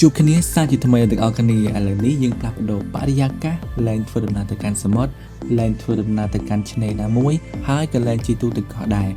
ជួបគ្នាសាជាថ្មីទាំងអស់គ្នាឥឡូវនេះយើងផ្លាស់ប្ដូរបរិយាកាសលែងធ្វើដំណើរទៅកាន់សមុទ្រលែងធ្វើដំណើរទៅកាន់ឆ្នេរណាមួយហើយក៏លែងជិះទូកទៅកោះដែរ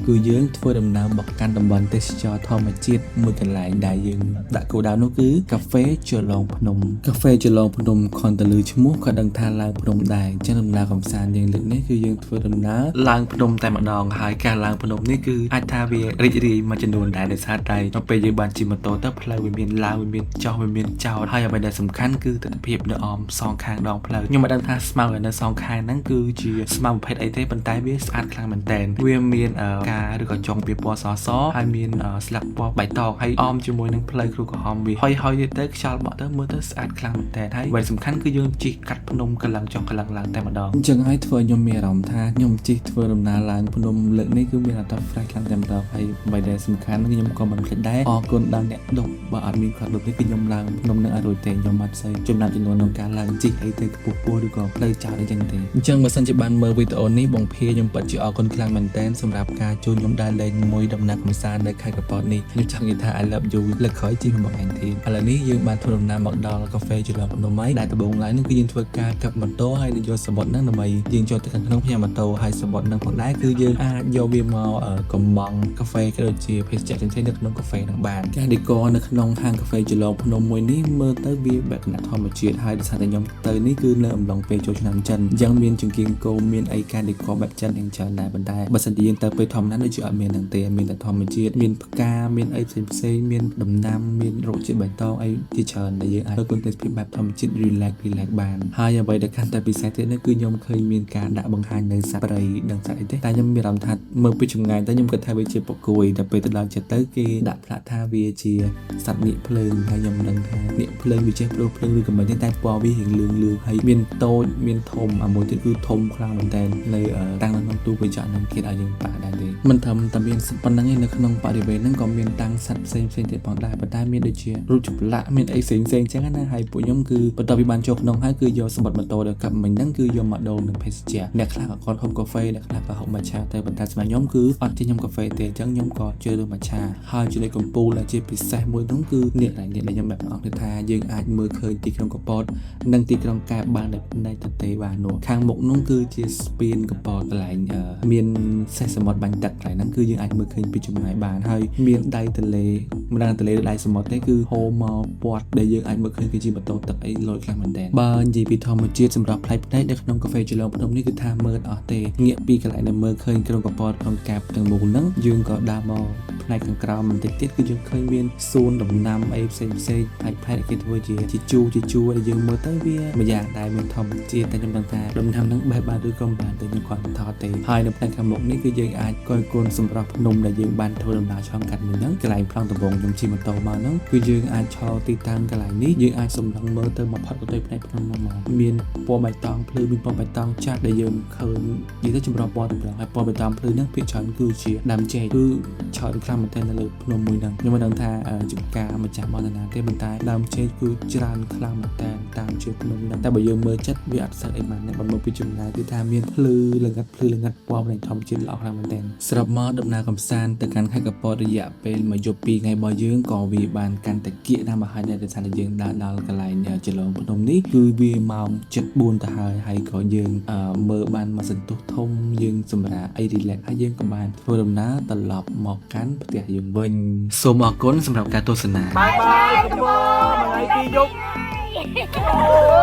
គឺយើងធ្វើដំណើរមកកាន់តំបន់ទេសចរធម្មជាតិមួយកន្លែងដែលយើងដាក់គោលដៅនោះគឺកាហ្វេជលងភ្នំកាហ្វេជលងភ្នំខនតលឺឈ្មោះក៏ដឹងថាឡើងភ្នំដែរអញ្ចឹងដំណើរកំសាន្តយើងលើកនេះគឺយើងធ្វើដំណើរឡើងភ្នំតែម្ដងហើយការឡើងភ្នំនេះគឺអាចថាវារីករាយមួយចំនួនដែរដោយសារតែដល់ពេលយើងបានជិះម៉ូតូទៅផ្លូវវាមានឡើងវាមានចុះវាមានចោតហើយអ្វីដែលសំខាន់គឺទស្សនភាពនៅអមសងខាងដងផ្លូវខ្ញុំមិនដឹងថាស្មៅនៅសងខាងហ្នឹងគឺជាស្មៅប្រភេទអីទេប៉ុន្តែវាស្អាតខ្លាំងមែនតើវាមានការឬក៏ចុងពីពណ៌សសហើយមានស្លឹកពណ៌បៃតងហើយអមជាមួយនឹងផ្លូវគ្រូក្រហមវាហុយហុយទៅខ្យល់បក់ទៅមើលទៅស្អាតខ្លាំងមែនតើហើយអ្វីសំខាន់គឺយើងជិះកាត់ភ្នំកន្លងចុះកន្លងឡើងតែម្ដងអញ្ចឹងហើយធ្វើឲ្យខ្ញុំមានអារម្មណ៍ថាខ្ញុំជិះធ្វើដំណើរឡើងភ្នំលើកនេះគឺមានអារម្មណ៍ fresh ខ្លាំងតែម្ដងហើយអ្វីដែលសំខាន់គឺខ្ញុំក៏មិនភ្លេចដែរអរគុណដល់អ្នកដុបបើអត់មានគាត់ដុបនេះគឺខ្ញុំឡើងភ្នំនឹងអត់រួចទេខ្ញុំអត់សូវចំណាប់ចំនួនក្នុងការឡើងជិះអីទៅខ្ពស់ខ្ពស់ឬក៏ផ្លូវចោតអីចឹងទេអញ្ចឹងបើសិនជាបានមើលវីដេអូនេះបងភាខ្ញុំពិតជាអរគុណខ្លាំងមែនទែនសម្រាប់ការជួយខ្ញុំដើរលេងមួយដំណើរកម្សាន្តនៅខេត្តកពតនេះខ្ញុំចង់និយាយថា I love you លើកក្រោយជិះមកបងឯងទៀតឥឡូវនេះយើងបានធ្វើដំណើរមកដល់កាហ្វេជលងភ្នំហើយដែលដំបូងឡើយនោះគឺយើងធ្វើការកាប់ម៉ូតូហើយនឹងយកសំបុត្រហ្នឹងដើម្បីយើងចូលទៅខាងក្នុងផ្ញើម៉ូតូហើយសំបុត្រហ្នឹងផងដែរគឺយើងអាចយកវាមកកំងកាហ្វេក៏ដូចជាភេសជ្ជៈផ្សេងៗនៅក្នុងកាហ្វេហ្នឹងបានការ decor នៅក្នុងហាងកាហ្វេជលងភ្នំមួយនេះមើលទៅវាបែបធម្មជាតិហើយដោយសារតែខ្ញុំទៅនេះគឺនៅអំឡុងពេលចូលឆ្នាំចិនអញ្ចឹងមានចង្គៀងគោមានអីការ decor បែបចិនយ៉ាងច្រើនដែរប៉ុន្តែបើសិនជាយើងទៅពេលធម្មតាដូចជាអត់មានហ្នឹងទេមានតែធម្មជាតិមានផ្កាមានអីផ្សេងផ្សេងមានដំណាំមានរុក្ខជាតិបៃតងអីជាច្រើនដែលយើងអាចមើលគុណទេសភាពបែបធម្មជាតិ relax relax បានហើយអ្វីដែលកាន់តែពិសេសទៀតនោះគឺខ្ញុំឃើញមានការដាក់បង្ហាញនៅសត្វព្រៃដឹងសត្វអីទេតែខ្ញុំមានអារម្មណ៍ថាមើលពីចម្ងាយទៅខ្ញុំគិតថាវាជាពកួយតែពេលទៅដល់ចិត្តទៅគេដាក់ផ្លាកថាវាជាសត្វនាគភ្លើងហើយខ្ញុំមិនដឹងថានាគភ្លើងវាចេះប្ដូរភ្លើងឬក៏មិនទេតែពណ៌វារៀងលឿងលឿងហើយមានតូចមានធំអាមួយទៀតគឺធំខ្លាំងមែនតើនៅតាំងនៅក្នុងទូកញ្ចក់ហ្នឹងគេឲ្យយើងប៉ាដែរទេមិនត្រឹមតែមានសត្វប៉ុណ្្នឹងឯងនៅក្នុងបរិវេណហ្នឹងក៏មានតាំងសត្វផ្សេងផ្សេងទៀតផងដែរប៉ុន្តែមានដូចជារូបចម្លាក់មានអីផ្សេងផ្សេងអញ្ចឹងណាហើយពួកខ្ញុំគឺបន្ទាប់ពីបានចូលក្នុងហើយគឺយកសំបុត្រម៉ូតូដែលកាប់មិញហ្នឹងគឺយកមកដូរនឹងភេសជ្ជៈអ្នកខ្លះក៏គាត់ហូបកាហ្វេអ្នកខ្លះក៏ហូបម៉ាឆាទៅប៉ុន្តែសម្រាប់ខ្ញុំគឺអត់ចេះញ៉ាំកាហ្វេទេអញ្ចឹងខ្ញុំក៏ជ្រើសរើសម៉ាឆាហើយចំណុចកំពូលដែលជាពិសេសមួយនោះគឺនេះកន្លែងនេះដែលខ្ញុំបែបអស់គឺថាយើងអាចមើលឃើញទីក្រុងកពតនិងទីក្រុងកែបបានដោយភ្នែកទទេបាននោះខាងមុខនោះគឺជាស្ពានកពតកន្លែងមានសេះសមុទ្របាញ់ទឹកកន្លែងហ្នឹងគឺយើងអាចមើលឃើញពីចម្ងាយបានហើយមានដៃទន្លេមិនដឹងទន្លេឬដៃសមុទ្រទេគឺហូរមកពាត់ដែលយើងអាចមើលឃើញគឺជាម៉ូតូទឹកអីលយខ្លាំងមែនទែនបើនិយាយពីធម្មជាតិសម្រាប់ផ្លែភ្នែកនៅក្នុងកាហ្វេជលងភ្នំនេះគឺថាមើលអស់ទេងាកពីកន្លែងដែលមើលឃើញក្រុងកពតក្រុងកែបទាំងមូលហ្នឹងយើងក៏ដើរមកផ្នែកខាងក្រោមបន្តិចទៀតគឺយើងឃើញមានសួនដំណាំអីផ្សេងផ្សេងផ្លែផ្លែគេធ្វើជាជាជួរជាជួរដែលយើងមើលទៅវាមួយយ៉ាងដែរមានធម្មជាតិតែខ្ញុំដឹងថាដំណាំហ្នឹងបេះបានឬក៏មិនបានទេខ្ញុំគាត់ថតទេហើយនៅផ្នែកខាងមុខនេះគឺយើងអាចកយគន់សម្រាប់ភ្នំដែលយើងបានធ្វើដំណើរឆ្លងកាត់មួយហ្នឹងកន្លែងប្លង់ដំបងខ្ញុំជិះម៉ូតូមកហ្នឹងគឺយើងអាចឈរទីតាំងកន្លែងនេះយើងអាចសម្លឹងមើលទៅមកផុតទៅផ្នែកភ្នំហ្នឹងមកមានពណ៌បៃតងភ្លឺមានពណ៌បៃតងចាស់ដែលយើងឃើញនិយាយទៅចម្រុះពណ៌តម្រងហើយពណ៌បៃតងភ្លឺហ្នឹងភាគច្រើនគឺជាដើមចេកគឺច្រើនខ្លាំងមែនទែននៅលើភ្នំមួយហ្នឹងខ្ញុំមិនដឹងថាចំការម្ចាស់មកណាទេប៉ុន្តែដើមចេកគឺច្រើនខ្លាំងមែនទែនតាមជើងភ្នំហ្នឹងតែបើយើងមើលចិត្តវាអត់សូវអីបានទេបើមើលពីចម្ងាយគឺថាមានភ្លឺល្ងិតភ្លឺល្ងិតពណ៌នៃធម្មជាតិល្អខ្លាំងមែនទែនសរុបមកដំណើរកម្សាន្តទៅកាន់ខេត្តកពតរយៈពេលមួយយប់ពីរថ្ងៃរបស់យើងក៏វាបានកាន់តែគៀកណាស់មកហើយដែរដោយសារតែយើងដើរដល់កន្លែងជលងភ្នំនេះគឺវាម៉ោង7:04ទៅហើយហើយក៏យើងមើលបានមួយសន្ទុះធំយើងសម្រាប់អី relax ហើយយើងក៏បានធ្វើដំណើរត្រឡប់មកកាន់ផ្ទះយើងវិញសូមអរគុណសម្រាប់ការទស្សនា bye bye កំពតមួយថ្ងៃពីរយប់